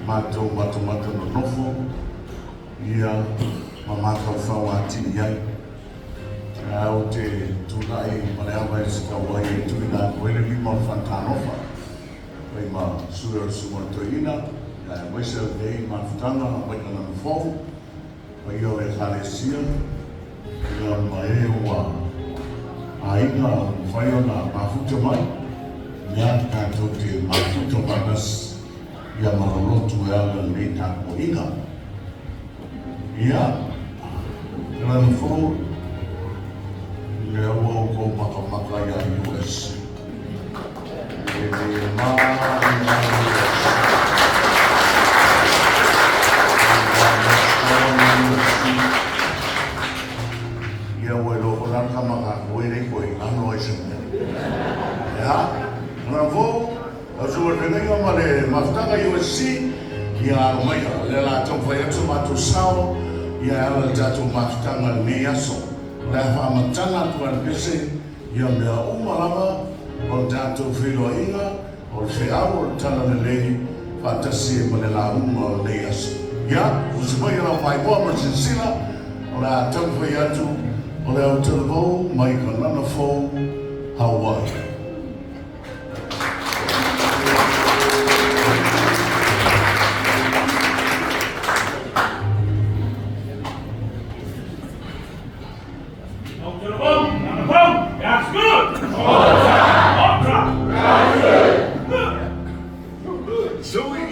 Matou matamata nonofo ia ma mafaufau atili ai. Ae ou te tulai ma le ava e tatau ai e tuuina atu ai le lima o le faatalofa fai ma sui o le Susuga o le Toeaina, aemaise o lenei mafutaga mai Kanana Fou, paia o le Ekalesia, ia ma e ua aiga ua mafai ona mafuta mai, ia tatou te mafuta faatasi ia ma lolotu e ala i lenei tapuaiga. Ia, Kanana Fou, lea ua outou matamata ia US. E le ma ia US. Ia ua iloa foi la le tama tatou e le toe i lalo ai se mea. Ia, Kanana Fou, lau susuga i le feagaiga ma le mafutaga USC, ia alo maia, o lea o le a taumafai atu so matou sao ia e ala i le tatou mafutaga i lenei aso. O le a faamatala atu lava i le pese ia mea uma lava o le tatou feiloaiga, o le feau o le Talalelei faatasi ai ma le lauga o lenei aso. Ia, usi maia lau maimoa ma le silasila, o le a taumafai atu o le autalavou mai Kanana Fou, Hawaii. That's good. On top. Good. Sui!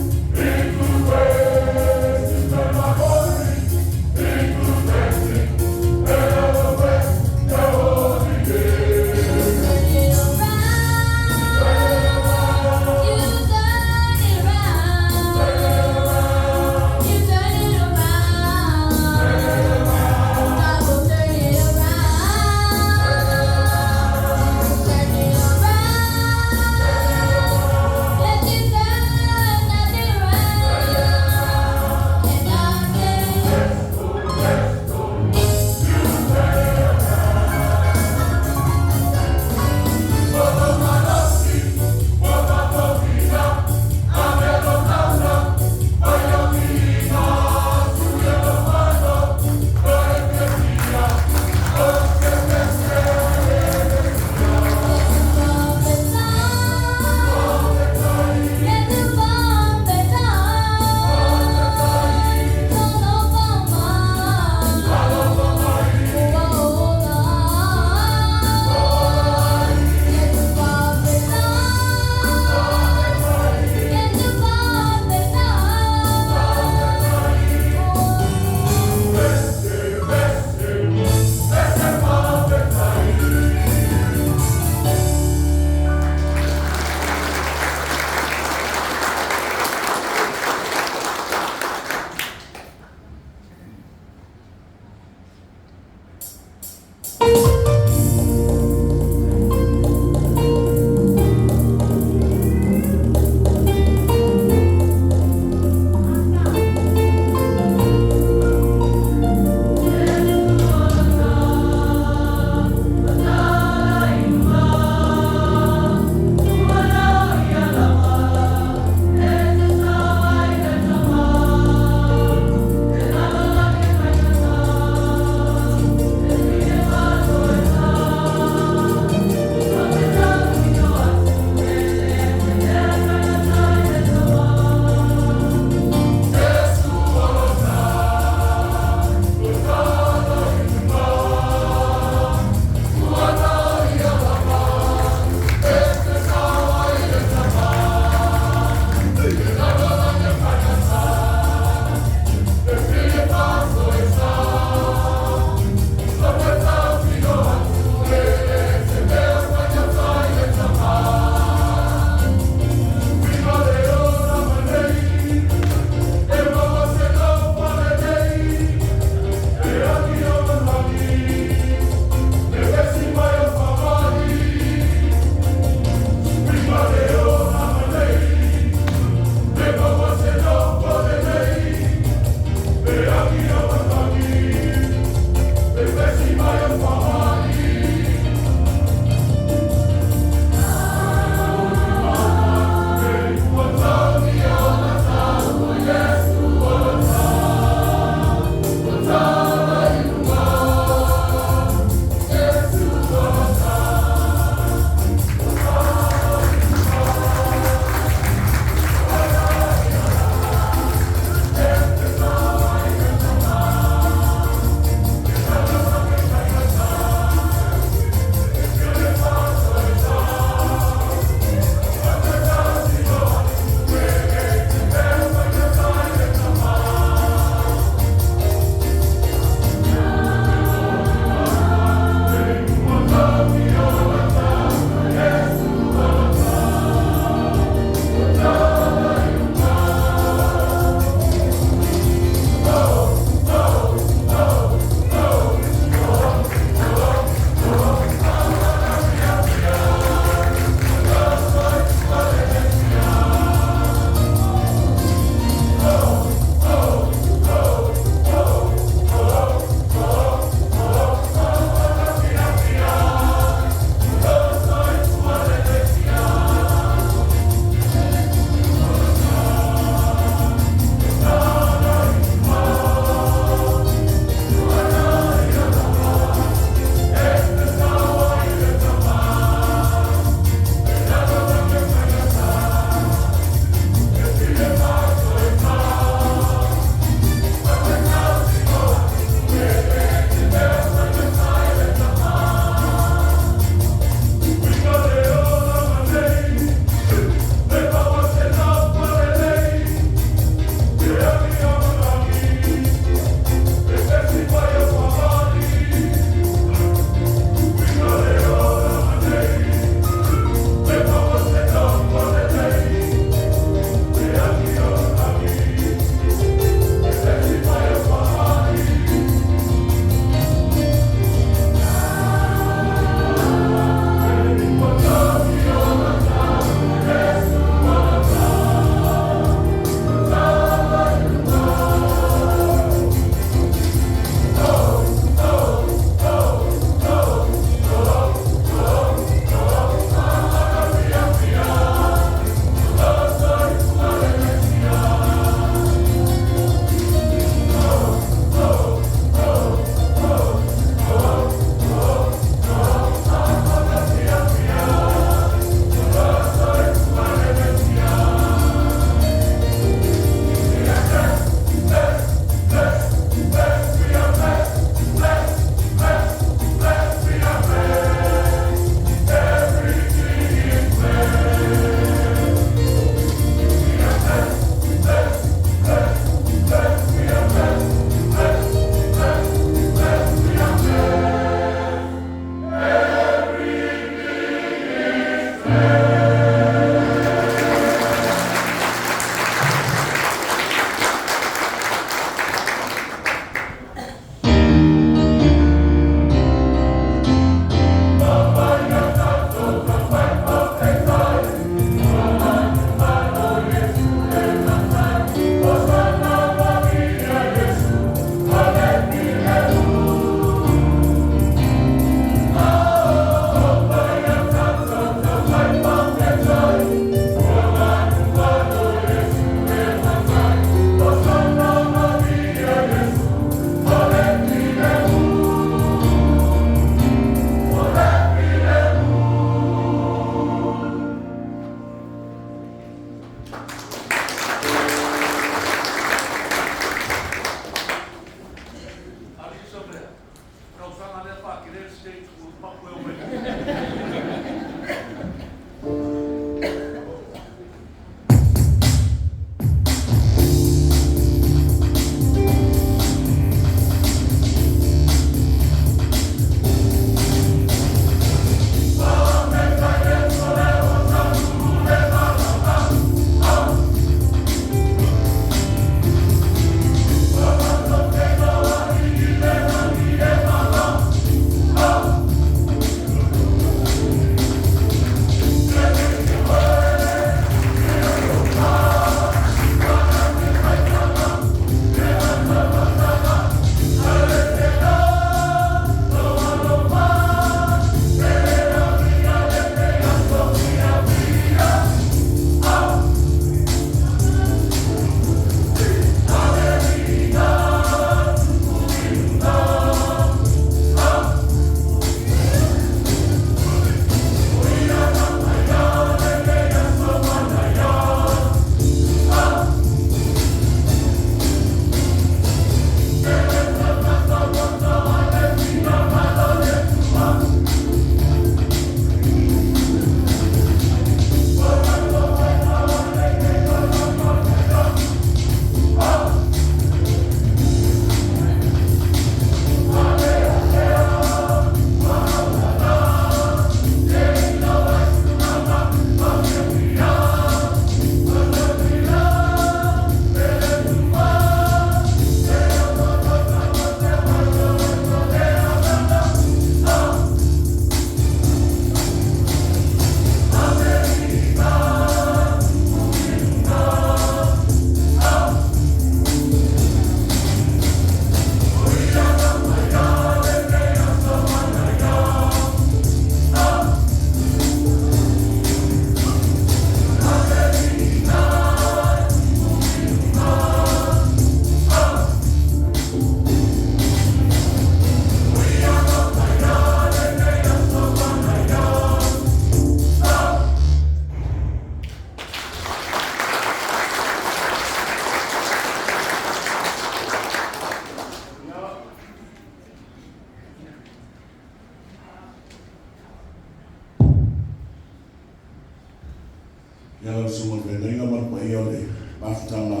Ia lau susuga i le Feagaiga ma le paia o le mafutaga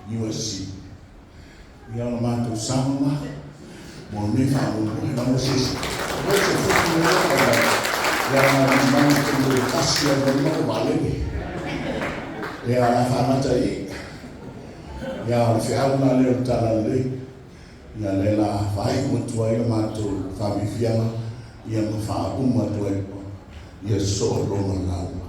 USC. Ia o le matou sao lena mo lenei faamoemoe. Leaga se ua se futu le leaga na te le tasi ai ma le vaalele. Ia la faagata i ia o le feau lena lea o le Tala Lelei. Ia lea la faaiu atu ai le matou faafiafiaga ia ma faauma atu ai ia soo lona lauga.